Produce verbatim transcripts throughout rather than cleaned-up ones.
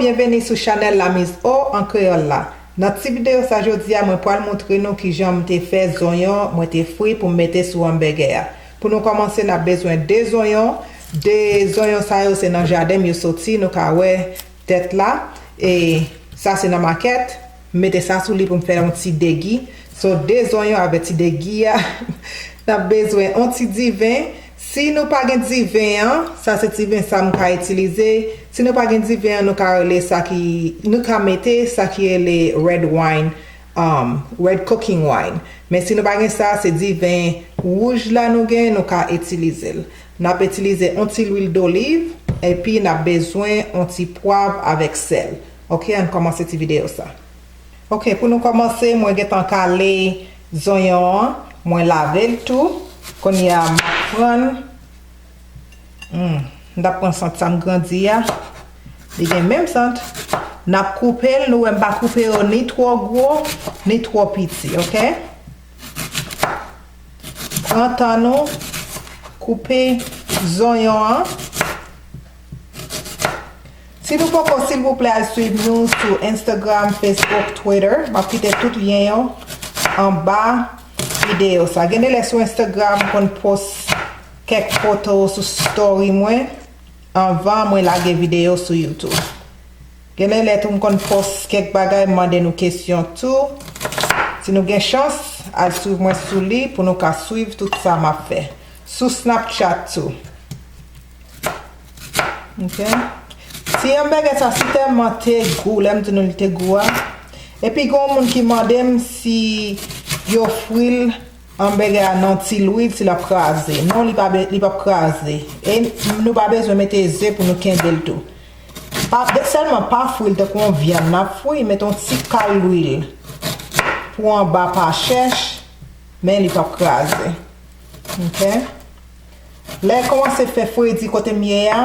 Byenveni sou chanèl Lamiz O an kreyòl la. Nan ti videyo sa jodi a, mwen pral montre nou kijan m te fè zonyon mwen te fri pou m mete sou anbègè a. Pou nou kòmanse, n ap bezwen de zonyon. De zonyon sa yo se nan jaden m yo soti, nou ka wè tèt la. E sa se nan makèt. M mete sa sou li pou m fè yon ti degi. So, de zonyon avèk ti degi a. N ap bezwen yon ti diven. Si nou pa gen diven an, sa se diven sa m ka itilize. Si nou pa gen diven an, nou ka rele sa ki, nou ka mete sa ki rele red wine, um, red cooking wine. Men si nou pa gen sa, se diven wouj la nou gen, nou ka itilize l. N ap itilize yon ti lwil doliv, epi n ap bezwen yon ti pwav avèk sèl. Oke, ann kòmanse ti videyo sa. Oke, pou nou kòmanse, mwen gentan kale zonyon an, mwen lave l tou. Kounye a, m ap pran, hmm, m t ap pran sant sa m grandi a. Li gen menm sant. N ap koupe l, nou wè m pa koupe yo ni twò gwo, ni twò piti, oke? Pran tan nou, koupe zonyon an. Si nou poko, silvouplè, al swiv nou sou Instagram, Facebook, Twitter. M ap kite tout lyen yo anba videyo sa. Gen de lè sou Instagram, m konn post kèk foto sou story mwen anvan mwen lage videyo sou YouTube. Gen de lè tou, m konn post kèk bagay, m mande nou kesyon tou. Si nou gen chans, al swiv mwen sou li pou nou ka swiv tout sa m ap fè. Sou Snapchat tou. Ok. Ti anbègè sa si tèlman te gou, lè m di nou li te gou a. Epi gen yon moun ki mande m si yo fri l anbègè a nan ti lwil, si l ap kraze. Non, li pa be-, li p ap kraze. E nou pa bezwen mete ze pou nou kenbe l tou. Pa, sèlman pa fri l tankou yon vyann n ap fri, mete yon ti kal lwil pou anba pa chèch, men li p ap kraze. Ok? Lè l kòmanse fè fredi kote m ye a,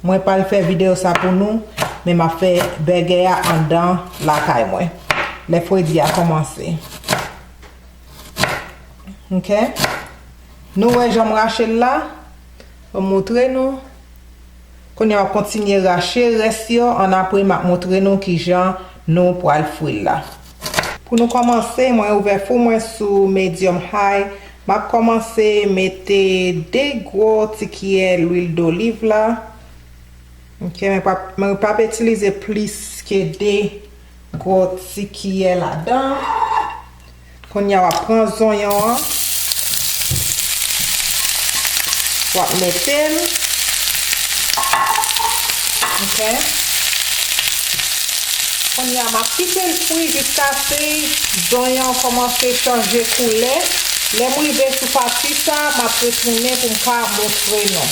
mwen pral fè videyo sa pou nou, men m ap fè bègè a anndan lakay mwen. Lè fredi a kòmanse. Ok? Nou wè jan m rache l la? Ban m montre nou. Kounye a, w ap kontinye rache rès yo, annapre m ap montre nou kijan nou pral fri l la. Pou nou kòmanse, mwen ouvè fou mwen sou medium high. M ap kòmanse mete de gwo ti kiyè lwil doliv la. Ok, mwen p ap, mwen p ap itilize plis ke de gwo ti kiyè ladan. Kounye a, w ap pran zonyon an. W ap mete l. Ok. Kounye a, m ap kite l fri jiskaske zonyon an kòmanse chanje koulè. Lè m rive sou pati sa, m ap retounen pou m ka montre nou.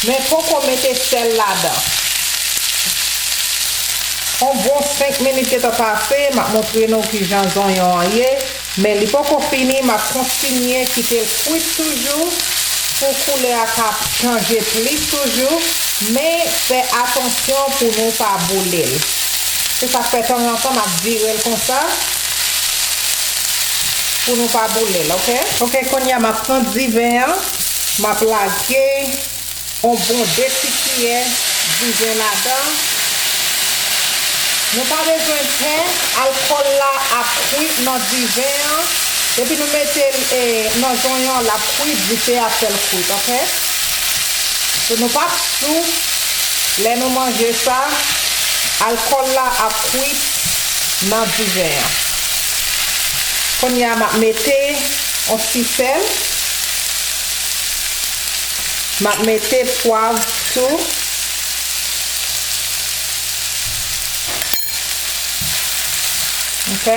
Men poko mete sèl ladan. Yon bon senk minit gentan pase, m ap montre nou kijan zonyon an ye. Men li poko fini, m ap kontinye kite l kwit toujou pou koulè a ka chanje plis toujou. Men fè atansyon pou nou pa boule l. Se sa k fè tanzantan m ap vire l konsa pou nou pa boule l, ok? Ok, kounye a m ap pran diven an, m ap lage yon bon de ti kiyè diven ladan. Nou pa bezwen pè, alkòl la ap kwit nan diven an. Depi nou mete l, e, nan zonyon, l ap kwit, dife a fè l kwit, ok? So, nou p ap sou lè nou manje sa, alkòl la ap kwit nan diven an. Kounye a, m ap mete yon ti sèl. M ap mete pwav tou. Ok.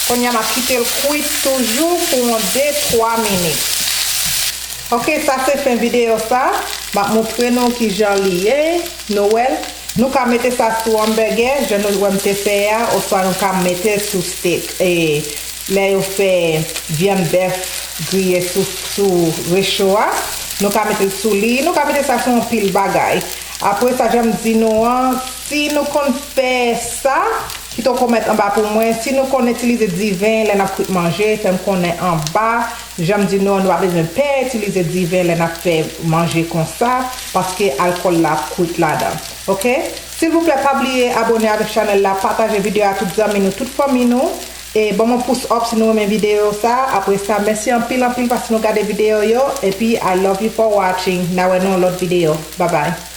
Kounye a, m ap kite l kwit toujou pou yon de, twa minit. Ok, sa se fen videyo sa. M ap montre nou kijan li ye. Nou wè l. Nou ka mete sa sou anbègè, jan nou wè m te fè a, oswa nou ka mete sou steak. E lè yo fè vyann bèf griye sou, sou recho a, nou ka mete l sou li. Nou ka mete sa sou anpil bagay. Apre sa, jan m di nou an, si nou konn fè sa, kite yon kòmantè anba pou mwen. Si nou konn itilize diven lè n ap kwit manje, fè m konnen anba. Jan m di nou an, nou pa bezwen pè itilize diven lè n ap fè manje konsa, paske alkòl la ap kwit ladan. Oke? Silvouplè, pa bliye abòne avèk chanèl la, pataje videyo a tout zanmi nou, tout fanmi nou. E ban m yon pouce up si nou renmen videyo sa. Apre sa, mèsi anpil, anpil paske nou gade videyo yo. Epi, I love you for watching. N a wè nan yon lòt videyo. Bye bye.